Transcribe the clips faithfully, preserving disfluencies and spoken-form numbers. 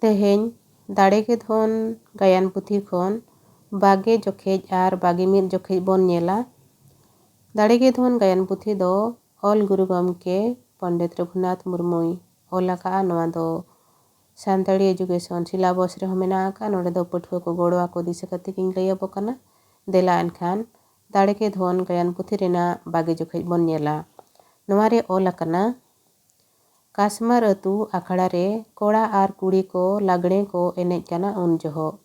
ᱛᱮᱦᱮᱧ ᱫᱟᱲᱮ ᱜᱮ ᱫᱷᱚᱱ ᱜᱟᱭᱟᱱ ᱯᱩᱛᱷᱤ ᱠᱷᱚᱱ ᱵᱟᱜᱮ ᱡᱚᱠᱷᱮᱡ ᱟᱨ ᱵᱟᱜᱮ ᱢᱤᱫ ᱡᱚᱠᱷᱮᱡ ᱵᱚᱱ ᱧᱮᱞᱟ᱾ ᱫᱟᱲᱮ ᱜᱮ ᱫᱷᱚᱱ ᱜᱟᱭᱟᱱ ᱯᱩᱛᱷᱤ ᱫᱚ ᱚᱞ ᱜᱩᱨᱩ ᱜᱚᱢᱠᱮ ᱯᱚᱱᱰᱤᱛ ᱨᱚᱜᱷᱩᱱᱟᱛᱷ ᱢᱩᱨᱢᱩᱭ ᱚᱞ ᱟᱠᱟᱫᱼᱟ᱾ ᱱᱚᱣᱟ ᱫᱚ ᱥᱟᱱᱛᱟᱲᱤ education syllabus ᱨᱮᱦᱚᱸ ᱢᱮᱱᱟᱜ ᱟᱠᱟᱫᱼᱟ᱾ ᱱᱚᱰᱮ ᱫᱚ ᱯᱟᱹᱴᱷᱩᱣᱟᱹ ᱠᱚ ᱜᱚᱲᱚ ᱟᱠᱚ ᱫᱤᱥᱟᱹ ᱠᱟᱛᱮ ᱜᱤᱧ ᱞᱟᱹᱭ ᱟᱵᱚ ᱠᱟᱱᱟ᱾ ᱫᱮᱞᱟ ᱮᱱᱠᱷᱟᱱ ᱫᱟᱲᱮ ᱜᱮ ᱫᱷᱚᱱ ᱜᱟᱭᱟᱱ ᱯᱩᱛᱷᱤ ᱨᱮᱱᱟᱜ ᱵᱟᱜᱮ ᱡᱚᱠᱷᱮᱡ ᱵᱚᱱ ᱧᱮᱞᱟ᱾ ᱱᱚᱣᱟ ᱨᱮ ᱚᱞ ᱟᱠᱟᱱᱟ, ᱠᱟᱥᱢᱟᱨ ᱟᱹᱛᱩ ᱟᱠᱷᱲᱟ ᱨᱮ ᱠᱚᱲᱟ ᱟᱨ ᱠᱩᱲᱤ ᱠᱚ ᱞᱟᱜᱽᱬᱮ ᱠᱚ ᱮᱱᱮᱡ ᱠᱟᱱᱟ ᱩᱱ ᱡᱚᱦᱚᱜ᱾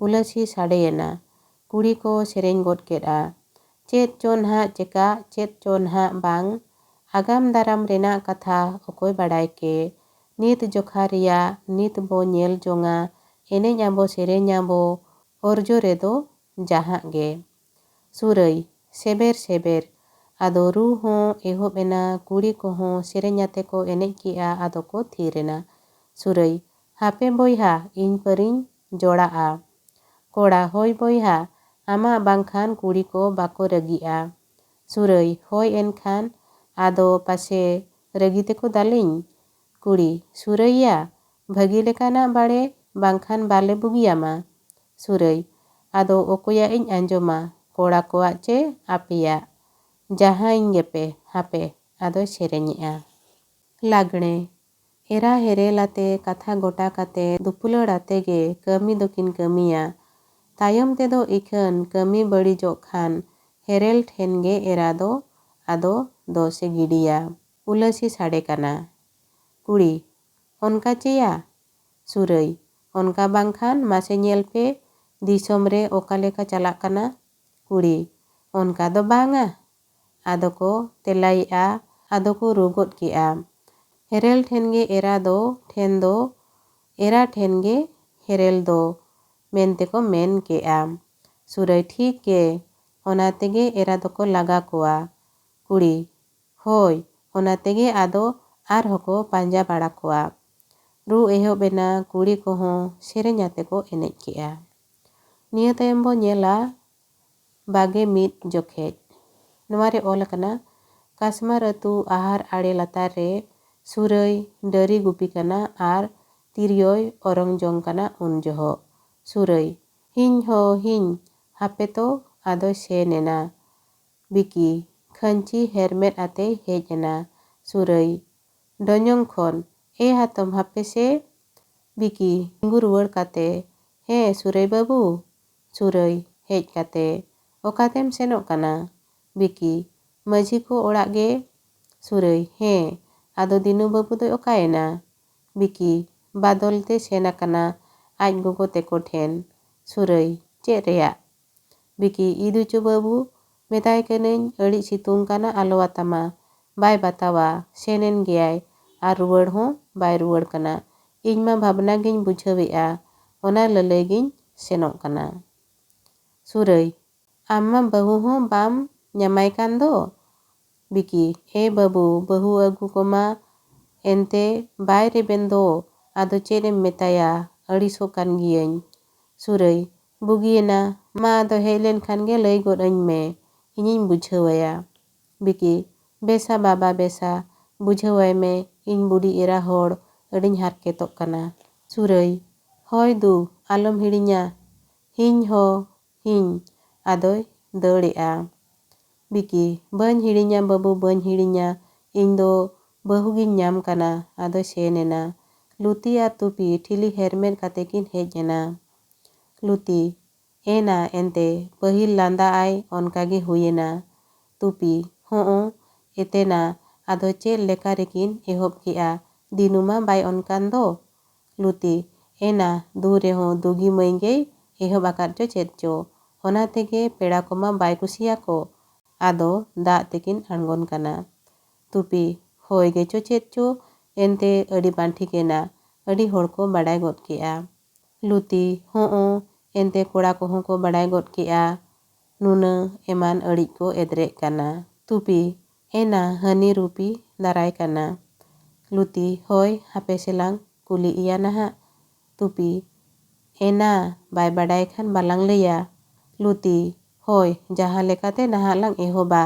ᱩᱞᱟᱹᱥᱤ ᱥᱟᱰᱮᱭᱮᱱᱟ᱾ ᱠᱩᱲᱤ ᱠᱚ ᱥᱮᱨᱮᱧ ᱜᱚᱫ ᱠᱮᱫᱼᱟ, ᱪᱮᱫ ᱪᱚ ᱱᱟᱦᱟᱜ ᱪᱮᱠᱟᱜ, ᱪᱮᱫ ᱪᱚ ᱱᱟᱦᱟᱜ ᱵᱟᱝ, ᱟᱜᱟᱢ ᱫᱟᱨᱟᱢ ᱨᱮᱱᱟᱜ ᱠᱟᱛᱷᱟ ᱚᱠᱚᱭ ᱵᱟᱰᱟᱭ ᱠᱮ᱾ ᱱᱤᱛ ᱡᱚᱠᱷᱟ ᱨᱮᱭᱟᱜ ᱱᱤᱛ ᱵᱚ ᱧᱮᱞ ᱡᱚᱝᱟ, ᱮᱱᱮᱡ ᱟᱵᱚ ᱥᱮᱨᱮᱧ ᱟᱵᱚ, ᱚᱨᱡᱚ ᱨᱮᱫᱚ ᱡᱟᱦᱟᱸ ᱜᱮ᱾ ᱥᱩᱨᱟᱹᱭ, ᱥᱮᱵᱮᱨ ᱥᱮᱵᱮᱨ᱾ ᱟᱫᱚ ᱨᱩ ᱦᱚᱸ ᱮᱦᱚᱵ ᱮᱱᱟ, ᱠᱩᱲᱤ ᱠᱚᱦᱚᱸ ᱥᱮᱨᱮᱧ ᱟᱛᱮ ᱠᱚ ᱮᱱᱮᱡ ᱠᱮᱜᱼᱟ, ᱟᱫᱚ ᱠᱚ ᱛᱷᱤᱨ ᱮᱱᱟ᱾ ᱥᱩᱨᱟᱹᱭ, ᱦᱟᱯᱮ ᱵᱚᱭᱦᱟ, ᱤᱧ ᱯᱟᱹᱨᱤᱧ ᱡᱚᱲᱟᱜᱼᱟ᱾ ᱠᱚᱲᱟ, ᱦᱳᱭ ᱵᱚᱭᱦᱟ, ᱟᱢᱟᱜ ᱵᱟᱝᱠᱷᱟᱱ ᱠᱩᱲᱤ ᱠᱚ ᱵᱟᱠᱚ ᱨᱟᱹᱜᱤᱜᱼᱟ᱾ ᱥᱩᱨᱟᱹᱭ, ᱦᱳᱭ ᱮᱱᱠᱷᱟᱱ, ᱟᱫᱚ ᱯᱟᱥᱮ ᱨᱟᱹᱜᱤ ᱛᱮᱠᱚ ᱫᱟᱞᱤᱧ᱾ ᱠᱩᱲᱤ, ᱥᱩᱨᱟᱹᱭᱭᱟ, ᱵᱷᱟᱹᱜᱤ ᱞᱮᱠᱟᱱᱟᱜ ᱵᱟᱲᱮ, ᱵᱟᱝᱠᱷᱟᱱ ᱵᱟᱞᱮ ᱵᱩᱜᱤᱭᱟᱢᱟ᱾ ᱥᱩᱨᱟᱹᱭ, ᱟᱫᱚ ᱚᱠᱚᱭᱟᱜ ᱤᱧ ᱟᱸᱡᱚᱢᱟ, ᱠᱚᱲᱟ ᱠᱚᱣᱟᱜ ᱪᱮ ᱟᱯᱮᱭᱟᱜ? ᱡᱟᱦᱟᱸᱭᱤᱧ ᱜᱮᱯᱮ, ᱦᱟᱯᱮ, ᱟᱫᱚᱭ ᱥᱮᱨᱮᱧᱮᱜᱼᱟ᱾ ᱞᱟᱜᱽᱬᱮ᱾ ᱮᱨᱟ ᱦᱮᱨᱮᱞ ᱟᱛᱮ ᱠᱟᱛᱷᱟ ᱜᱚᱴᱟ ᱠᱟᱛᱮ ᱫᱩᱯᱩᱞᱟᱹᱲ ᱟᱛᱮ ᱜᱮ ᱠᱟᱹᱢᱤ ᱫᱚᱠᱤᱱ ᱠᱟᱹᱢᱤᱭᱟ᱾ ᱛᱟᱭᱚᱢ ᱛᱮᱫᱚ ᱤᱠᱷᱟᱹᱱ ᱠᱟᱹᱢᱤ ᱵᱟᱹᱲᱤᱡᱚᱜ ᱠᱷᱟᱱ ᱦᱮᱨᱮᱞ ᱴᱷᱮᱱ ᱜᱮ ᱮᱨᱟ ᱫᱚ ᱟᱫᱚ ᱫᱚᱥᱮ ᱜᱤᱰᱤᱭᱟ᱾ ᱩᱞᱟᱹᱥᱤ ᱥᱟᱰᱮ ᱠᱟᱱᱟ᱾ ᱠᱩᱲᱤ, ᱚᱱᱠᱟ ᱪᱮᱭᱟ? ᱥᱩᱨᱟᱹᱭ, ᱚᱱᱠᱟ ᱵᱟᱝᱠᱷᱟᱱ ᱢᱟᱥᱮ ᱧᱮᱞ ᱯᱮ, ᱫᱤᱥᱚᱢ ᱨᱮ ᱚᱠᱟ ᱞᱮᱠᱟ ᱪᱟᱞᱟᱜ ᱠᱟᱱᱟ᱾ ᱠᱩᱲᱤ, ᱚᱱᱠᱟ ᱫᱚ ᱵᱟᱝᱟ᱾ ᱟᱫᱚ ᱠᱚ ᱛᱮᱞᱟᱭᱮᱜᱼᱟ, ᱟᱫᱚ ᱠᱚ ᱨᱩ ᱜᱚᱫ ᱠᱮᱜᱼᱟ᱾ ᱦᱮᱨᱮᱞ ᱴᱷᱮᱱ ᱜᱮ ᱮᱨᱟ ᱫᱚ ᱴᱷᱮᱱ ᱫᱚ, ᱮᱨᱟ ᱴᱷᱮᱱ ᱜᱮ ᱦᱮᱨᱮᱞ ᱫᱚ ᱢᱮᱱᱛᱮ ᱠᱚ ᱢᱮᱱ ᱠᱮᱜᱼᱟ᱾ ᱥᱩᱨᱟᱹᱭ, ᱴᱷᱤᱠ ᱜᱮ, ᱚᱱᱟ ᱛᱮᱜᱮ ᱮᱨᱟ ᱫᱚᱠᱚ ᱞᱟᱜᱟ ᱠᱚᱣᱟ᱾ ᱠᱩᱲᱤ, ᱦᱳᱭ, ᱚᱱᱟ ᱛᱮᱜᱮ ᱟᱫᱚ ᱟᱨᱦᱚᱸ ᱠᱚ ᱯᱟᱸᱡᱟ ᱵᱟᱲᱟ ᱠᱚᱣᱟ᱾ ᱨᱩ ᱮᱦᱚᱵ ᱮᱱᱟ, ᱠᱩᱲᱤ ᱠᱚᱦᱚᱸ ᱥᱮᱨᱮᱧ ᱟᱛᱮ ᱠᱚ ᱮᱱᱮᱡ ᱠᱮᱜᱼᱟ᱾ ᱱᱤᱭᱟᱹ ᱛᱟᱭᱚᱢ ᱵᱚ ᱧᱮᱞᱟ ᱵᱟᱜᱮ ᱢᱤᱫ ᱡᱚᱠᱷᱮᱡ᱾ ᱱᱚᱣᱟ ᱨᱮ ᱚᱞ ᱟᱠᱟᱱᱟ, ᱠᱟᱥᱢᱟᱨ ᱟᱹᱛᱩ ᱟᱦᱟᱨ ᱟᱲᱮ ᱞᱟᱛᱟᱨ ᱨᱮ ᱥᱩᱨᱟᱹᱭ ᱰᱟᱹᱨᱤ ᱜᱩᱯᱤ ᱠᱟᱱᱟ ᱟᱨ ᱛᱤᱨᱭᱳᱭ ᱚᱨᱚᱝ ᱡᱚᱝ ᱠᱟᱱᱟ ᱩᱱ ᱡᱚᱦᱚᱜ᱾ ᱥᱩᱨᱟᱹᱭ, ᱦᱤᱧ ᱦᱚ ᱦᱤᱧ, ᱦᱟᱯᱮ ᱛᱚ, ᱟᱫᱚᱭ ᱥᱮᱱ ᱮᱱᱟ᱾ ᱵᱤᱠᱤ, ᱠᱷᱟᱹᱧᱪᱤ ᱦᱮᱨᱢᱮᱫ ᱟᱛᱮᱭ ᱦᱮᱡ ᱮᱱᱟ᱾ ᱥᱩᱨᱟᱹᱭ, ᱰᱚᱧᱚᱝ ᱠᱷᱚᱱ, ᱮ ᱦᱟᱛᱚᱢ, ᱦᱟᱯᱮ ᱥᱮ᱾ ᱵᱤᱠᱤ, ᱛᱤᱸᱜᱩ ᱨᱩᱣᱟᱹᱲ ᱠᱟᱛᱮ, ᱦᱮᱸ ᱥᱩᱨᱟᱹᱭ ᱵᱟᱹᱵᱩ᱾ ᱥᱩᱨᱟᱹᱭ, ᱦᱮᱡ ᱠᱟᱛᱮ, ᱚᱠᱟᱛᱮᱢ ᱥᱮᱱᱚᱜ ᱠᱟᱱᱟ? ᱵᱤᱠᱤ, ᱢᱟᱹᱡᱷᱤ ᱠᱚ ᱚᱲᱟᱜ ᱜᱮ᱾ ᱥᱩᱨᱟᱹᱭ, ᱦᱮᱸ, ᱟᱫᱚ ᱫᱤᱱᱩ ᱵᱟᱹᱵᱩ ᱫᱚᱭ ᱚᱠᱟᱭᱮᱱᱟ? ᱵᱤᱠᱤ, ᱵᱟᱫᱚᱞ ᱛᱮ ᱥᱮᱱ ᱟᱠᱟᱱᱟ ᱟᱡ ᱜᱚᱜᱚ ᱛᱮᱠᱚ ᱴᱷᱮᱱ᱾ ᱥᱩᱨᱟᱹᱭ, ᱪᱮᱫ ᱨᱮᱭᱟᱜ? ᱵᱤᱠᱤ, ᱤᱫᱩ ᱪᱚ ᱵᱟᱹᱵᱩ, ᱢᱮᱛᱟᱭ ᱠᱟᱹᱱᱟᱹᱧ ᱟᱹᱰᱤ ᱥᱤᱛᱩᱝ ᱠᱟᱱᱟ, ᱟᱞᱚ ᱟᱛᱟᱢᱟ, ᱵᱟᱭ ᱵᱟᱛᱟᱣᱟ, ᱥᱮᱱ ᱮᱱ ᱜᱮᱭᱟᱭ ᱟᱨ ᱨᱩᱣᱟᱹᱲ ᱦᱚᱸ ᱵᱟᱭ ᱨᱩᱣᱟᱹᱲ ᱠᱟᱱᱟ᱾ ᱤᱧ ᱢᱟ ᱵᱷᱟᱵᱽᱱᱟ ᱜᱤᱧ ᱵᱩᱡᱷᱟᱹᱣᱮᱫᱼᱟ, ᱚᱱᱟ ᱞᱟᱹᱞᱟᱹᱭ ᱜᱤᱧ ᱥᱮᱱᱚᱜ ᱠᱟᱱᱟ᱾ ᱥᱩᱨᱟᱹᱭ, ᱟᱢ ᱢᱟ ᱵᱟᱹᱦᱩ ᱦᱚᱸ ᱵᱟᱢ ᱧᱟᱢᱟᱭ ᱠᱟᱱ ᱫᱚ᱾ ᱵᱤᱠᱤ, ᱮ ᱵᱟᱹᱵᱩ, ᱵᱟᱹᱦᱩ ᱟᱹᱜᱩ ᱠᱚᱢᱟ ᱮᱱᱛᱮ ᱵᱟᱭ ᱨᱮᱵᱮᱱ ᱫᱚ, ᱟᱫᱚ ᱪᱮᱫ ᱮᱢ ᱢᱮᱛᱟᱭᱟ, ᱟᱹᱲᱤᱥᱚᱜ ᱠᱟᱱ ᱜᱤᱭᱟᱹᱧ᱾ ᱥᱩᱨᱟᱹᱭ, ᱵᱩᱜᱤᱭᱮᱱᱟ, ᱢᱟ ᱟᱫᱚ ᱦᱮᱡ ᱞᱮᱱ ᱠᱷᱟᱱ ᱜᱮ ᱞᱟᱹᱭ ᱜᱚᱫ ᱟᱹᱧ ᱢᱮ, ᱤᱧᱤᱧ ᱵᱩᱡᱷᱟᱹᱣᱟᱭᱟ᱾ ᱵᱤᱠᱤ, ᱵᱮᱥᱟ ᱵᱟᱵᱟ ᱵᱮᱥᱟ, ᱵᱩᱡᱷᱟᱹᱣᱟᱭ ᱢᱮ, ᱤᱧ ᱵᱩᱰᱤ ᱮᱨᱟ ᱦᱚᱲ ᱟᱹᱰᱤᱧ ᱦᱟᱨᱠᱮᱛᱚᱜ ᱠᱟᱱᱟ᱾ ᱥᱩᱨᱟᱹᱭ, ᱦᱳᱭ ᱫᱩ, ᱟᱞᱚᱢ ᱦᱤᱲᱤᱧᱟ, ᱦᱤᱧ ᱦᱚ ᱦᱤᱧ, ᱟᱫᱚᱭ ᱫᱟᱹᱲᱮᱜᱼᱟ᱾ ᱵᱤᱠᱤ, ᱵᱟᱹᱧ ᱦᱤᱲᱤᱧᱟ ᱵᱟᱹᱵᱩ, ᱵᱟᱹᱧ ᱦᱤᱲᱤᱧᱟ, ᱤᱧ ᱫᱚ ᱵᱟᱹᱦᱩ ᱜᱤᱧ ᱧᱟᱢ ᱠᱟᱱᱟ, ᱟᱫᱚᱭ ᱥᱮᱱ ᱮᱱᱟ᱾ ᱞᱩᱛᱤ ᱟᱨ ᱛᱩᱯᱤ ᱴᱷᱤᱞᱤ ᱦᱮᱨᱢᱮᱫ ᱠᱟᱛᱮ ᱠᱤᱱ ᱦᱮᱡ ᱮᱱᱟ᱾ ᱞᱩᱛᱤ, ᱮᱱᱟ ᱮᱱᱛᱮ, ᱯᱟᱹᱦᱤᱞ ᱞᱟᱸᱫᱟ ᱟᱭ ᱚᱱᱠᱟ ᱜᱮ ᱦᱩᱭᱮᱱᱟ᱾ ᱛᱩᱯᱤ, ᱦᱚᱸᱜᱼᱚ, ᱮᱛᱮᱱᱟ, ᱟᱫᱚ ᱪᱮᱫ ᱞᱮᱠᱟ ᱨᱮᱠᱤᱱ ᱮᱦᱚᱵ ᱠᱮᱜᱼᱟ, ᱫᱤᱱᱩ ᱢᱟ ᱵᱟᱭ ᱚᱱᱠᱟᱱ ᱫᱚ᱾ ᱞᱩᱛᱤ, ᱮᱱᱟ, ᱫᱩ ᱨᱮᱦᱚᱸ ᱫᱩᱜᱤ ᱢᱟᱹᱭ ᱜᱮᱭ ᱮᱦᱚᱵ ᱟᱠᱟᱫ ᱪᱚ ᱪᱮᱫ ᱪᱚ, ᱚᱱᱟ ᱛᱮᱜᱮ ᱯᱮᱲᱟ ᱠᱚᱢᱟ ᱵᱟᱭ ᱠᱩᱥᱤᱭᱟᱠᱚ᱾ ᱟᱫᱚ ᱫᱟᱜ ᱛᱮᱠᱤᱱ ᱟᱬᱜᱚᱱ ᱠᱟᱱᱟ᱾ ᱛᱩᱯᱤ, ᱦᱳᱭ ᱜᱮᱪᱚ ᱪᱮᱫ ᱪᱚ, ᱮᱱᱛᱮ ᱟᱹᱰᱤ ᱵᱟᱝ ᱴᱷᱤᱠᱮᱱᱟ, ᱟᱹᱰᱤ ᱦᱚᱲ ᱠᱚ ᱵᱟᱰᱟᱭ ᱜᱚᱫ ᱠᱮᱜᱼᱟ᱾ ᱞᱩᱛᱤ, ᱦᱚᱸᱜᱼᱚ, ᱮᱱᱛᱮ ᱠᱚᱲᱟ ᱠᱚᱦᱚᱸ ᱠᱚ ᱵᱟᱰᱟᱭ ᱜᱚᱫ ᱠᱮᱜᱼᱟ, ᱱᱩᱱᱟᱹ ᱮᱢᱟᱱ ᱟᱹᱲᱤᱡ ᱠᱚ ᱮᱫᱽᱨᱮᱜ ᱠᱟᱱᱟ᱾ ᱛᱩᱯᱤ, ᱮᱱᱟ, ᱦᱟᱹᱱᱤ ᱨᱩᱯᱤ ᱫᱟᱨᱟᱭ ᱠᱟᱱᱟ᱾ ᱞᱩᱛᱤ, ᱦᱳᱭ, ᱦᱟᱯᱮ ᱥᱮᱞᱟᱝ ᱠᱩᱞᱤ ᱤᱭᱟ ᱱᱟᱦᱟᱜ᱾ ᱛᱩᱯᱤ, ᱮᱱᱟ, ᱵᱟᱭ ᱵᱟᱰᱟᱭ ᱠᱷᱟᱱ ᱵᱟᱞᱟᱝ ᱞᱟᱹᱭᱟ᱾ ᱞᱩᱛᱤ, ᱦᱳᱭ, ᱡᱟᱦᱟᱸ ᱞᱮᱠᱟᱛᱮ ᱱᱟᱦᱟᱜ ᱞᱟᱝ ᱮᱦᱚᱵᱟ,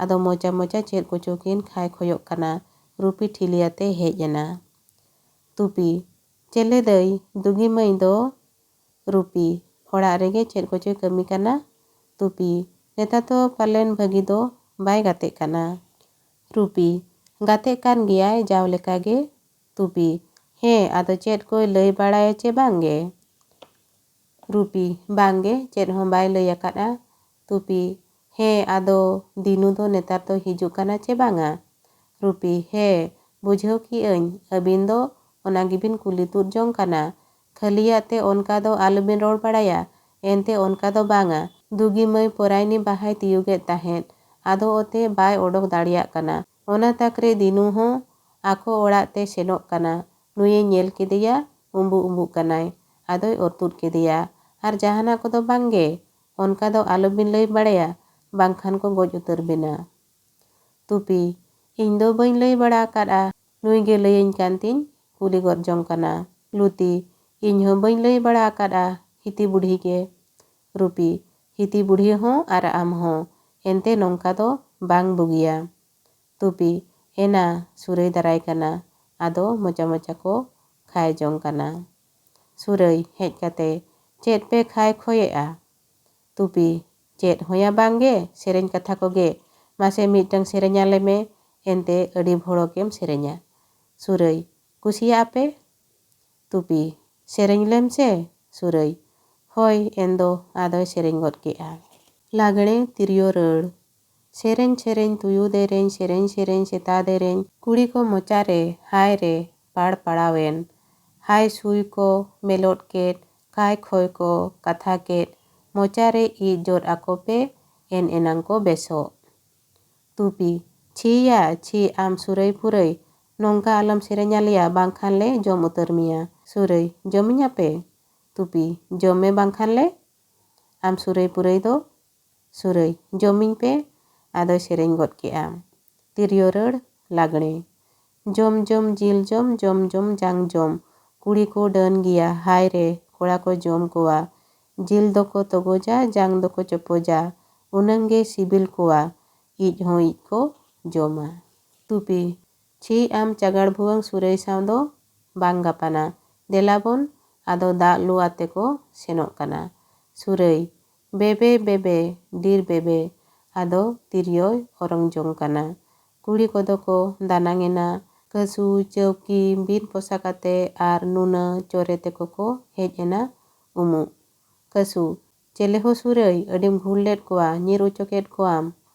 ᱟᱫᱚ ᱢᱚᱪᱟ ᱢᱚᱪᱟ ᱪᱮᱫ ᱠᱚᱪᱚ ᱠᱤᱱ ᱠᱷᱟᱭ ᱠᱷᱚᱭᱚᱜ ᱠᱟᱱᱟ᱾ ᱨᱩᱯᱤ ᱴᱷᱤᱞᱤ ᱟᱛᱮ ᱦᱮᱡ ᱮᱱᱟ᱾ ᱛᱩᱯᱤ, ᱪᱮᱞᱮ ᱫᱟᱹᱭ, ᱫᱩᱜᱤ ᱢᱟᱹᱭ ᱫᱚ? ᱨᱩᱯᱤ, ᱚᱲᱟᱜ ᱨᱮᱜᱮ ᱪᱮᱫ ᱠᱚᱪᱚᱭ ᱠᱟᱹᱢᱤ ᱠᱟᱱᱟ᱾ ᱛᱩᱯᱤ, ᱱᱮᱛᱟᱨ ᱫᱚ ᱯᱟᱞᱮᱱ ᱵᱷᱟᱹᱜᱤ ᱫᱚ ᱵᱟᱭ ᱜᱟᱛᱮᱜ ᱠᱟᱱᱟ᱾ ᱨᱩᱯᱤ, ᱜᱟᱛᱮᱜ ᱠᱟᱱ ᱜᱮᱭᱟᱭ ᱡᱟᱣ ᱞᱮᱠᱟ ᱜᱮ᱾ ᱛᱩᱯᱤ, ᱦᱮᱸ, ᱟᱫᱚ ᱪᱮᱫ ᱠᱚᱭ ᱞᱟᱹᱭ ᱵᱟᱲᱟᱭᱟ ᱪᱮ ᱵᱟᱝ ᱜᱮ? ᱨᱩᱯᱤ, ᱵᱟᱝ ᱜᱮ, ᱪᱮᱫ ᱦᱚᱸ ᱵᱟᱭ ᱞᱟᱹᱭ ᱟᱠᱟᱫᱼᱟ᱾ ᱛᱩᱯᱤ, ᱦᱮᱸ, ᱟᱫᱚ ᱫᱤᱱᱩ ᱫᱚ ᱱᱮᱛᱟᱨ ᱫᱚ ᱦᱤᱡᱩᱜ ᱠᱟᱱᱟ ᱪᱮ ᱵᱟᱝᱟ? ᱨᱩᱯᱤ, ᱦᱮᱸ, ᱵᱩᱡᱷᱟᱹᱣ ᱠᱮᱜ ᱟᱹᱧ, ᱟᱹᱵᱤᱱ ᱫᱚ ᱚᱱᱟ ᱜᱮᱵᱤᱱ ᱠᱩᱞᱤ ᱛᱩᱫ ᱡᱚᱝ ᱠᱟᱱᱟ᱾ ᱠᱷᱟᱹᱞᱤᱭᱟᱜ ᱛᱮ ᱚᱱᱠᱟ ᱫᱚ ᱟᱞᱚᱵᱤᱱ ᱨᱚᱲ ᱵᱟᱲᱟᱭᱟ, ᱮᱱᱛᱮ ᱚᱱᱠᱟ ᱫᱚ ᱵᱟᱝᱟ᱾ ᱫᱩᱜᱤ ᱢᱟᱹᱭ ᱯᱚᱨᱟᱭᱱᱤ ᱵᱟᱦᱟᱭ ᱛᱤᱭᱩᱜᱮᱫ ᱛᱟᱦᱮᱸᱫ, ᱟᱫᱚ ᱚᱛᱮ ᱵᱟᱭ ᱚᱰᱚᱠ ᱫᱟᱲᱮᱭᱟᱜ ᱠᱟᱱᱟ᱾ ᱚᱱᱟ ᱛᱟᱠ ᱨᱮ ᱫᱤᱱᱩ ᱦᱚᱸ ᱟᱠᱚ ᱚᱲᱟᱜ ᱛᱮ ᱥᱮᱱᱚᱜ ᱠᱟᱱᱟ᱾ ᱱᱩᱭᱮ ᱧᱮᱞ ᱠᱮᱫᱮᱭᱟ, ᱩᱢᱵᱩᱜ ᱩᱢᱵᱩᱜ ᱠᱟᱱᱟᱭ᱾ ᱟᱫᱚᱭ ᱚᱨ ᱛᱩᱫ ᱠᱮᱫᱮᱭᱟ᱾ ᱟᱨ ᱡᱟᱦᱟᱱᱟᱜ ᱠᱚᱫᱚ ᱵᱟᱝ ᱜᱮ, ᱚᱱᱠᱟ ᱫᱚ ᱟᱞᱚᱵᱤᱱ ᱞᱟᱹᱭ ᱵᱟᱲᱟᱭᱟ, ᱵᱟᱝᱠᱷᱟᱱ ᱠᱚ ᱜᱚᱡ ᱩᱛᱟᱹᱨ ᱵᱤᱱᱟ᱾ ᱛᱩᱯᱤ, ᱤᱧ ᱫᱚ ᱵᱟᱹᱧ ᱞᱟᱹᱭ ᱵᱟᱲᱟ ᱟᱠᱟᱫᱼᱟ, ᱱᱩᱭ ᱜᱮ ᱞᱟᱹᱭᱟᱹᱧ ᱠᱟᱱ ᱛᱤᱧ ᱠᱩᱞᱤ ᱜᱚᱫ ᱡᱚᱝ ᱠᱟᱱᱟ᱾ ᱞᱩᱛᱤ, ᱤᱧ ᱦᱚᱸ ᱵᱟᱹᱧ ᱞᱟᱹᱭ ᱵᱟᱲᱟ ᱟᱠᱟᱫᱼᱟ, ᱦᱤᱛᱤ ᱵᱩᱰᱷᱤ ᱜᱮ᱾ ᱨᱩᱯᱤ, ᱦᱤᱛᱤ ᱵᱩᱰᱷᱤ ᱦᱚᱸ ᱟᱨ ᱟᱢ ᱦᱚᱸ, ᱮᱱᱛᱮ ᱱᱚᱝᱠᱟ ᱫᱚ ᱵᱟᱝ ᱵᱩᱜᱤᱭᱟ᱾ ᱛᱩᱯᱤ, ᱮᱱᱟ, ᱥᱩᱨᱟᱹᱭ ᱫᱟᱨᱟᱭ ᱠᱟᱱᱟ, ᱟᱫᱚ ᱢᱚᱪᱟ ᱢᱚᱪᱟ ᱠᱚ ᱠᱷᱟᱭ ᱡᱚᱝ ᱠᱟᱱᱟ᱾ ᱥᱩᱨᱟᱹᱭ ᱦᱮᱡ ᱠᱟᱛᱮ, ᱪᱮᱫ ᱯᱮ ᱠᱷᱟᱭ ᱠᱷᱚᱭᱮᱜᱼᱟ? ᱛᱩᱯᱤ, ᱪᱮᱫ ᱦᱚᱸᱭᱟ ᱵᱟᱝ ᱜᱮ, ᱥᱮᱨᱮᱧ ᱠᱟᱛᱷᱟ ᱠᱚᱜᱮ᱾ ᱢᱟᱥᱮ ᱢᱤᱫᱴᱟᱝ ᱥᱮᱨᱮᱧ ᱟᱞᱮ ᱢᱮ, ᱮᱱᱛᱮ ᱟᱹᱰᱤ ᱵᱷᱚᱲᱚᱠᱮᱢ ᱥᱮᱨᱮᱧᱟ᱾ ᱥᱩᱨᱟᱹᱭ, ᱠᱩᱥᱤᱭᱟᱜᱼᱟ ᱯᱮ? ᱛᱩᱯᱤ, ᱥᱮᱨᱮᱧ ᱞᱮᱢ ᱥᱮ᱾ ᱥᱩᱨᱟᱹᱭ, ᱦᱳᱭ, ᱮᱱᱫᱚ ᱟᱫᱚᱭ ᱥᱮᱨᱮᱧ ᱜᱚᱫ ᱠᱮᱜᱼᱟ᱾ ᱞᱟᱜᱽᱬᱮ ᱛᱤᱨᱭᱳ ᱨᱟᱹᱲ᱾ ᱥᱮᱨᱮᱧ ᱥᱮᱨᱮᱧ ᱛᱩᱭᱩ ᱫᱮᱨᱮᱧ, ᱥᱮᱨᱮᱧ ᱥᱮᱨᱮᱧ ᱥᱮᱛᱟ ᱫᱮᱨᱮᱧ, ᱠᱩᱲᱤ ᱠᱚ ᱢᱚᱪᱟ ᱨᱮ ᱦᱟᱭ ᱨᱮ ᱯᱟᱲ ᱯᱟᱲᱟᱣᱮᱱ᱾ ᱦᱟᱭ ᱥᱩᱭ ᱠᱚ ᱢᱮᱞᱚᱫ ᱠᱮᱫ, ᱠᱟᱭ ᱠᱷᱚᱭ ᱠᱚ ᱠᱟᱛᱷᱟ ᱠᱮᱫ, ᱢᱚᱪᱟ ᱨᱮ ᱤᱡ ᱡᱚᱫ ᱟᱠᱚ ᱯᱮ, ᱮᱱ ᱮᱱᱟᱝ ᱠᱚ ᱵᱮᱥᱚᱜ᱾ ᱛᱩᱯᱤ, ᱪᱷᱤᱭᱟ, ᱪᱷᱤ ᱟᱢ ᱥᱩᱨᱟᱹᱭ ᱯᱩᱨᱟᱹᱭ, ᱱᱚᱝᱠᱟ ᱟᱞᱚᱢ ᱥᱮᱨᱮᱧ ᱟᱞᱮᱭᱟ, ᱵᱟᱝᱠᱷᱟᱱ ᱞᱮ ᱡᱚᱢ ᱩᱛᱟᱹᱨ ᱢᱮᱭᱟ᱾ ᱥᱩᱨᱟᱹᱭ, ᱡᱚᱢᱤᱧ ᱟᱯᱮ? ᱛᱩᱯᱤ, ᱡᱚᱢ ᱢᱮ ᱵᱟᱝᱠᱷᱟᱱ ᱞᱮ᱾ ᱟᱢ ᱥᱩᱨᱟᱹᱭ ᱯᱩᱨᱟᱹᱭ ᱫᱚ᱾ ᱥᱩᱨᱟᱹᱭ, ᱡᱚᱢᱤᱧ ᱯᱮ᱾ ᱟᱫᱚᱭ ᱥᱮᱨᱮᱧ ᱜᱚᱫ ᱠᱮᱜᱼᱟ᱾ ᱛᱤᱨᱭᱳ ᱨᱟᱹᱲ ᱞᱟᱜᱽᱬᱮ᱾ ᱡᱚᱢ ᱡᱚᱢ ᱡᱤᱞ ᱡᱚᱢ, ᱡᱚᱢ ᱡᱚᱢ ᱡᱟᱝ ᱡᱚᱢ, ᱠᱩᱲᱤ ᱠᱚ ᱰᱟᱹᱱ ᱜᱮᱭᱟ ᱦᱟᱭ ᱨᱮ, ᱠᱚᱲᱟ ᱠᱚ ᱡᱚᱢ ᱠᱚᱣᱟ᱾ ᱡᱤᱞ ᱫᱚᱠᱚ ᱛᱚᱜᱚᱡᱟ, ᱡᱟᱝ ᱫᱚᱠᱚ ᱪᱚᱯᱚᱡᱟ, ᱩᱱᱟᱹᱝ ᱜᱮ ᱥᱤᱵᱤᱞ ᱠᱚᱣᱟ, ᱤᱡ ᱦᱚᱸ ᱤᱡ ᱠᱚ ᱡᱚᱢᱟ᱾ ᱛᱩᱯᱤ, ᱪᱷᱤ ᱟᱢ ᱪᱟᱜᱟᱲ ᱵᱷᱩᱣᱟᱹᱝ ᱥᱩᱨᱟᱹᱭ ᱥᱟᱶ ᱫᱚ ᱵᱟᱝ ᱜᱟᱯᱟᱱᱟ, ᱫᱮᱞᱟᱵᱚᱱ, ᱟᱫᱚ ᱫᱟᱜ ᱞᱩ ᱟᱛᱮ ᱠᱚ ᱥᱮᱱᱚᱜ ᱠᱟᱱᱟ᱾ ᱥᱩᱨᱟᱹᱭ, ᱵᱮᱵᱮ ᱵᱮᱵᱮ, ᱰᱤᱨ ᱵᱮᱵᱮ, ᱟᱫᱚ ᱛᱤᱨᱭᱳᱭ ᱚᱨᱚᱝ ᱡᱚᱝ ᱠᱟᱱᱟ᱾ ᱠᱩᱲᱤ ᱠᱚᱫᱚ ᱠᱚ ᱫᱟᱱᱟᱝ ᱮᱱᱟ᱾ ᱠᱟᱹᱥᱩ, ᱪᱟᱹᱣᱠᱤ, ᱵᱤᱱ ᱯᱚᱥᱟᱠ ᱟᱛᱮ ᱟᱨ ᱱᱩᱱᱟᱹ ᱪᱚᱨᱮ ᱛᱮᱠᱚ ᱠᱚ ᱦᱮᱡ ᱮᱱᱟ ᱩᱢᱩᱜ᱾ ᱠᱟᱹᱥᱩ, ᱪᱮᱞᱮ ᱦᱳ ᱥᱩᱨᱟᱹᱭ, ᱟᱹᱰᱤᱢ ᱜᱷᱩᱞ ᱞᱮᱫ ᱠᱚᱣᱟ, ᱧᱤᱨ ᱚᱪᱚ ᱠᱮᱫ ᱠᱚᱣᱟᱢ᱾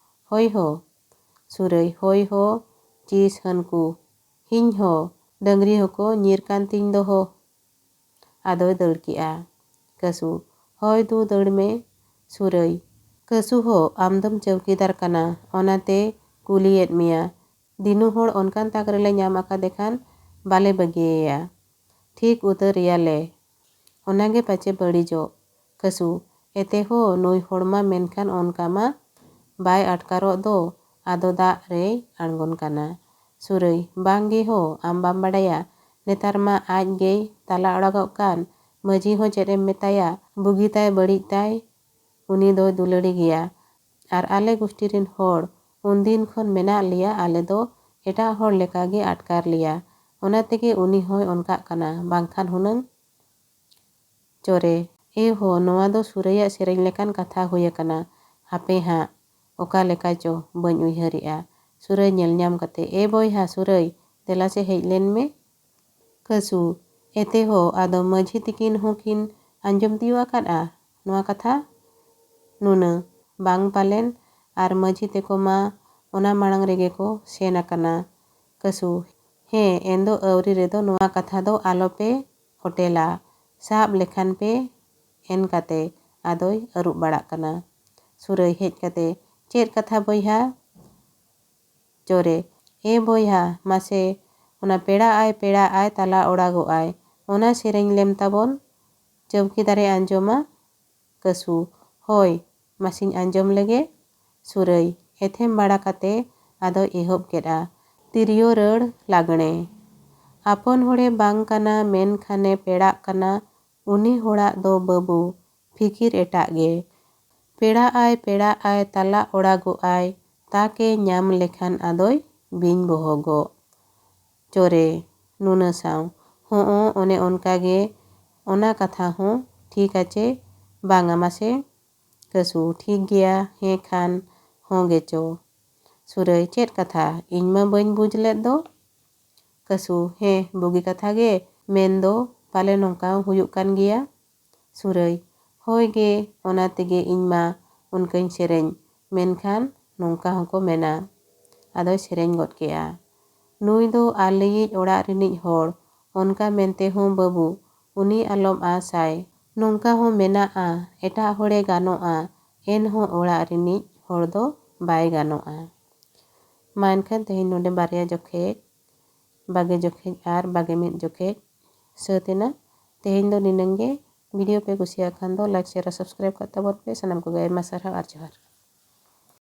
ᱦᱳᱭ ᱦᱳ᱾ ᱥᱩᱨᱟᱹᱭ, ᱦᱳᱭ ᱦᱳ, ᱪᱤᱥ ᱦᱟᱹᱱᱠᱩ᱾ ᱦᱤᱧ ᱦᱳ, ᱰᱟᱹᱝᱨᱤ ᱦᱚᱸᱠᱚ ᱧᱤᱨ ᱠᱟᱱ ᱛᱤᱧ ᱫᱚᱦᱚ᱾ ᱟᱫᱚᱭ ᱫᱟᱹᱲ ᱠᱮᱜᱼᱟ᱾ ᱠᱟᱹᱥᱩ, ᱦᱳᱭ ᱫᱩ ᱫᱟᱹᱲ ᱢᱮ᱾ ᱥᱩᱨᱟᱹᱭ, ᱠᱟᱹᱥᱩ ᱦᱳ, ᱟᱢ ᱫᱚᱢ ᱪᱟᱹᱣᱠᱤᱫᱟᱨ ᱠᱟᱱᱟ, ᱚᱱᱟᱛᱮ ᱠᱩᱞᱤᱭᱮᱫ ᱢᱮᱭᱟ᱾ ᱫᱤᱱᱩ ᱦᱚᱲ ᱚᱱᱠᱟᱱ ᱛᱟᱠ ᱨᱮᱞᱮ ᱧᱟᱢ ᱟᱠᱟᱫᱮ ᱠᱷᱟᱱ ᱵᱟᱞᱮ ᱵᱟᱹᱜᱤᱭᱮᱭᱟ᱾ ᱴᱷᱤᱠ ᱩᱛᱟᱹᱨ ᱮᱭᱟᱞᱮ᱾ ᱚᱱᱟᱜᱮ ᱯᱟᱪᱮ ᱵᱟᱹᱲᱤᱡᱚᱜ᱾ ᱠᱟᱹᱥᱩ, ᱮᱛᱮ ᱦᱳ, ᱱᱩᱭ ᱦᱚᱲ ᱢᱟ ᱢᱮᱱᱠᱷᱟᱱ ᱚᱱᱠᱟ ᱢᱟ ᱵᱟᱭ ᱟᱴᱠᱟᱨᱚᱜ ᱫᱚ, ᱟᱫᱚ ᱫᱟᱜ ᱨᱮᱭ ᱟᱬᱜᱚᱱ ᱠᱟᱱᱟ᱾ ᱥᱩᱨᱟᱹᱭ, ᱵᱟᱝ ᱜᱮ ᱦᱳ, ᱟᱢ ᱵᱟᱢ ᱵᱟᱰᱟᱭᱟ, ᱱᱮᱛᱟᱨ ᱢᱟ ᱟᱡ ᱜᱮᱭ ᱛᱟᱞᱟ ᱚᱲᱟᱜᱚᱜ ᱠᱟᱱ, ᱢᱟᱹᱡᱷᱤ ᱦᱚᱸ ᱪᱮᱫ ᱮᱢ ᱢᱮᱛᱟᱭᱟ, ᱵᱩᱜᱤ ᱛᱟᱭ ᱵᱟᱹᱲᱤᱡ ᱛᱟᱭ, ᱩᱱᱤ ᱫᱚᱭ ᱫᱩᱞᱟᱹᱲᱤ ᱜᱮᱭᱟ᱾ ᱟᱨ ᱟᱞᱮ ᱜᱩᱥᱴᱤ ᱨᱤᱱ ᱦᱚᱲ ᱩᱱᱫᱤᱱ ᱠᱷᱚᱱ ᱢᱮᱱᱟᱜ ᱞᱮᱭᱟ, ᱟᱞᱮ ᱫᱚ ᱮᱴᱟᱜ ᱦᱚᱲ ᱞᱮᱠᱟ ᱜᱮ ᱟᱴᱠᱟᱨ ᱞᱮᱭᱟ, ᱚᱱᱟ ᱛᱮᱜᱮ ᱩᱱᱤ ᱦᱚᱸᱭ ᱚᱱᱠᱟᱜ ᱠᱟᱱᱟ, ᱵᱟᱝᱠᱷᱟᱱ ᱦᱩᱱᱟᱹᱝ᱾ ᱪᱚᱨᱮ, ᱮ ᱦᱳ, ᱱᱚᱣᱟ ᱫᱚ ᱥᱩᱨᱟᱹᱭᱟᱜ ᱥᱮᱨᱮᱧ ᱞᱮᱠᱟᱱ ᱠᱟᱛᱷᱟ ᱦᱩᱭ ᱟᱠᱟᱱᱟ᱾ ᱦᱟᱯᱮ ᱦᱟᱸᱜ, ᱚᱠᱟ ᱞᱮᱠᱟ ᱪᱚ, ᱵᱟᱹᱧ ᱩᱭᱦᱟᱹᱨᱮᱜᱼᱟ᱾ ᱥᱩᱨᱟᱹᱭ ᱧᱮᱞ ᱧᱟᱢ ᱠᱟᱛᱮ, ᱮ ᱵᱚᱭᱦᱟ ᱥᱩᱨᱟᱹᱭ, ᱫᱮᱞᱟ ᱥᱮ ᱦᱮᱡ ᱞᱮᱱ ᱢᱮ᱾ ᱠᱟᱹᱥᱩ, ᱮᱛᱮ ᱦᱳ, ᱟᱫᱚ ᱢᱟᱹᱡᱷᱤ ᱛᱤᱠᱤᱱ ᱦᱚᱸ ᱠᱤᱱ ᱟᱸᱡᱚᱢ ᱛᱤᱭᱳᱜ ᱟᱠᱟᱫᱼᱟ ᱱᱚᱣᱟ ᱠᱟᱛᱷᱟ? ᱱᱩᱱᱟᱹ, ᱵᱟᱝ ᱯᱟᱞᱮᱱ, ᱟᱨ ᱢᱟᱹᱡᱷᱤ ᱛᱮᱠᱚ ᱢᱟ ᱚᱱᱟ ᱢᱟᱲᱟᱝ ᱨᱮᱜᱮ ᱠᱚ ᱥᱮᱱ ᱟᱠᱟᱱᱟ᱾ ᱠᱟᱹᱥᱩ, ᱦᱮᱸ, ᱮᱱᱫᱚ ᱟᱹᱣᱨᱤ ᱨᱮᱫᱚ ᱱᱚᱣᱟ ᱠᱟᱛᱷᱟ ᱫᱚ ᱟᱞᱚᱯᱮ ᱦᱚᱴᱮᱞᱟ, ᱥᱟᱵ ᱞᱮᱠᱷᱟᱱ ᱯᱮ᱾ ᱮᱱ ᱠᱟᱛᱮ ᱟᱫᱚᱭ ᱟᱹᱨᱩᱵ ᱵᱟᱲᱟᱜ ᱠᱟᱱᱟ᱾ ᱥᱩᱨᱟᱹᱭ ᱦᱮᱡ ᱠᱟᱛᱮ, ᱪᱮᱫ ᱠᱟᱛᱷᱟ ᱵᱚᱭᱦᱟ? ᱪᱚᱨᱮ, ᱮ ᱵᱚᱭᱦᱟ, ᱢᱟᱥᱮ ᱚᱱᱟ ᱯᱮᱲᱟᱜ ᱟᱭ, ᱯᱮᱲᱟᱜ ᱟᱭ, ᱛᱟᱞᱟ ᱚᱲᱟᱜᱚᱜ ᱟᱭ, ᱚᱱᱟ ᱥᱮᱨᱮᱧ ᱞᱮᱢ ᱛᱟᱵᱚᱱ᱾ ᱪᱟᱹᱣᱠᱤᱫᱟᱨᱮ ᱟᱸᱡᱚᱢᱟ᱾ ᱠᱟᱹᱥᱩ, ᱦᱳᱭ, ᱢᱟᱥᱮᱧ ᱟᱸᱡᱚᱢ ᱞᱮᱜᱮ᱾ ᱥᱩᱨᱟᱹᱭ ᱮᱛᱷᱮᱢ ᱵᱟᱲᱟ ᱠᱟᱛᱮ ᱟᱫᱚᱭ ᱮᱦᱚᱵ ᱠᱮᱫᱼᱟ, ᱛᱤᱨᱭᱳ ᱨᱟᱹᱲ ᱞᱟᱜᱽᱬᱮ᱾ ᱟᱯᱚᱱ ᱦᱚᱲᱮ ᱵᱟᱝ ᱠᱟᱱᱟ, ᱢᱮᱱᱠᱷᱟᱱᱮ ᱯᱮᱲᱟᱜ ᱠᱟᱱᱟ, ᱩᱱᱤ ᱦᱚᱲᱟᱜ ᱫᱚ ᱵᱟᱹᱵᱩ, ᱯᱷᱤᱠᱤᱨ ᱮᱴᱟᱜ ᱜᱮ᱾ ᱯᱮᱲᱟᱜ ᱟᱭ, ᱯᱮᱲᱟᱜ ᱟᱭ, ᱛᱟᱞᱟ ᱚᱲᱟᱜᱚᱜ ᱟᱭ, ᱛᱟᱠᱮ ᱧᱟᱢ ᱞᱮᱠᱷᱟᱱ ᱟᱫᱚᱭ ᱵᱤᱧ ᱵᱚᱦᱚᱜᱚᱜ᱾ ᱪᱚᱨᱮ, ᱱᱩᱱᱟᱹ ᱥᱟᱶ, ᱦᱚᱸ, ᱚᱱᱮ ᱚᱱᱠᱟ ᱜᱮ ᱚᱱᱟ ᱠᱟᱛᱷᱟ ᱦᱚᱸ ᱴᱷᱤᱠ ᱟᱪᱮ ᱵᱟᱝᱟ ᱢᱟᱥᱮ? ᱠᱟᱹᱥᱩ, ᱴᱷᱤᱠ ᱜᱮᱭᱟ, ᱦᱮᱸ ᱠᱷᱟᱱ ᱦᱚᱸ ᱜᱮᱪᱚ᱾ ᱥᱩᱨᱟᱹᱭ, ᱪᱮᱫ ᱠᱟᱛᱷᱟ? ᱤᱧ ᱢᱟ ᱵᱟᱹᱧ ᱵᱩᱡᱽ ᱞᱮᱫ ᱫᱚ᱾ ᱠᱟᱹᱥᱩ, ᱦᱮᱸ, ᱵᱩᱜᱤ ᱠᱟᱛᱷᱟ ᱜᱮ, ᱢᱮᱱ ᱫᱚ ᱯᱟᱞᱮ ᱱᱚᱝᱠᱟ ᱦᱚᱸ ᱦᱩᱭᱩᱜ ᱠᱟᱱ ᱜᱮᱭᱟ᱾ ᱥᱩᱨᱟᱹᱭ, ᱦᱳᱭ ᱜᱮ, ᱚᱱᱟ ᱛᱮᱜᱮ ᱤᱧ ᱢᱟ ᱚᱱᱠᱟᱧ ᱥᱮᱨᱮᱧ, ᱢᱮᱱᱠᱷᱟᱱ ᱱᱚᱝᱠᱟ ᱦᱚᱸᱠᱚ ᱢᱮᱱᱟ᱾ ᱟᱫᱚᱭ ᱥᱮᱨᱮᱧ ᱜᱚᱫ ᱠᱮᱜᱼᱟ, ᱱᱩᱭ ᱫᱚ ᱟᱞᱮᱭᱤᱡ ᱚᱲᱟᱜ ᱨᱤᱱᱤᱡ ᱦᱚᱲ, ᱚᱱᱠᱟ ᱢᱮᱱᱛᱮ ᱦᱚᱸ ᱵᱟᱹᱵᱩ, ᱩᱱᱤ ᱟᱞᱚᱢ ᱟᱸᱥᱟᱭ᱾ ᱱᱚᱝᱠᱟ ᱦᱚᱸ ᱢᱮᱱᱟᱜᱼᱟ, ᱮᱴᱟᱜ ᱦᱚᱲᱮ ᱜᱟᱱᱚᱜᱼᱟ, ᱮᱱᱦᱚᱸ ᱚᱲᱟᱜ ᱨᱤᱱᱤᱡ ᱦᱚᱲ ᱫᱚ ᱵᱟᱭ ᱜᱟᱱᱚᱜᱼᱟ᱾ ᱢᱟ ᱮᱱᱠᱷᱟᱱ ᱛᱮᱦᱮᱧ ᱱᱚᱰᱮ ᱵᱟᱨᱭᱟ ᱡᱚᱠᱷᱮᱡ, ᱵᱟᱜᱮ ᱡᱚᱠᱷᱮᱡ ᱟᱨ ᱵᱟᱜᱮ ᱢᱤᱫ ᱡᱚᱠᱷᱮᱡ ᱥᱟᱹᱛ ᱮᱱᱟ᱾ ᱛᱮᱦᱮᱧ ᱫᱚ ᱱᱤᱱᱟᱹᱝ ᱜᱮ᱾ ᱵᱷᱤᱰᱤᱭᱳ ᱯᱮ ᱠᱩᱥᱤᱭᱟᱜ ᱠᱷᱟᱱ ᱫᱚ ᱞᱟᱭᱤᱠ, ᱥᱮᱭᱟᱨ ᱟᱨ ᱥᱟᱵᱥᱠᱨᱟᱭᱤᱵ ᱠᱟᱜ ᱛᱟᱵᱚᱱ ᱯᱮ᱾ ᱥᱟᱱᱟᱢ ᱠᱚᱜᱮ ᱟᱭᱢᱟ ᱥᱟᱨᱦᱟᱣ ᱟᱨ ᱡᱚᱦᱟᱨ᱾